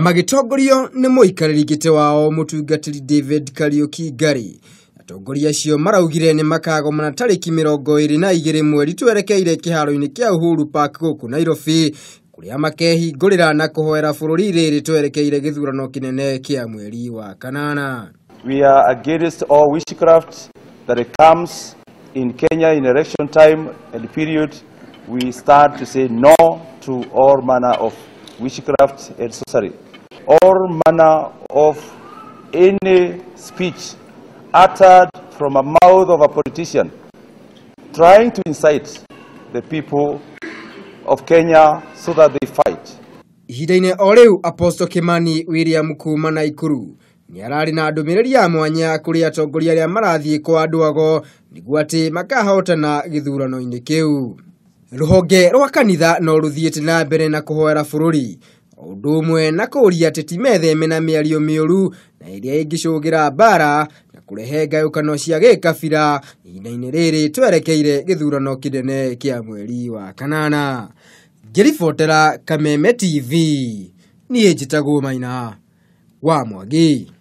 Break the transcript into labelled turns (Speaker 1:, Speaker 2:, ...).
Speaker 1: Magĩtongorio nĩ mũikarĩri gĩtĩ wao mũtungatĩri David Kariuki Ngari, atongoria acio maraugire nĩ makagomana tarĩki 22 mweri twerekeire kĩharo-inĩ kĩa Uhuru Park gũkũ Nairobi, kũrĩa makehingũrĩra na kũhoera bũrũri rĩrĩ twerekeire gĩthurano kĩnene kĩa mweri wa kanana.
Speaker 2: We are against all witchcraft that comes in Kenya in election time and period. We start to say no to all manner of witchcraft and sorcery. All manner of any speech uttered from a mouth of a politician trying to incite the people of Kenya so that they fight.
Speaker 1: Ihinda-inĩ o rĩu Apostle Kimani William kuma Naikuru nĩ ararĩ na ndũmĩrĩri ya mwanya kũrĩ atongoria arĩa marathiĩ kwa andũ ago nĩguo atĩ makahotana gĩthurano-inĩ kĩu. Rũhonge rwa kanitha no rũthiĩte na mbere na kũhoera bũrũri o ũndũ ũmwe na kũũria ateti metheme na mĩario mĩũru na ĩrĩa ĩngĩcũngĩra mbara na kũrehe ngayũkano cia gĩkabira ihinda-inĩ rĩrĩ twerekeire gĩthurano kĩnene kĩa mweri wa kanana. Ngĩribotera Kameme TV, niĩ njĩtagwo Maina wa Mwangi.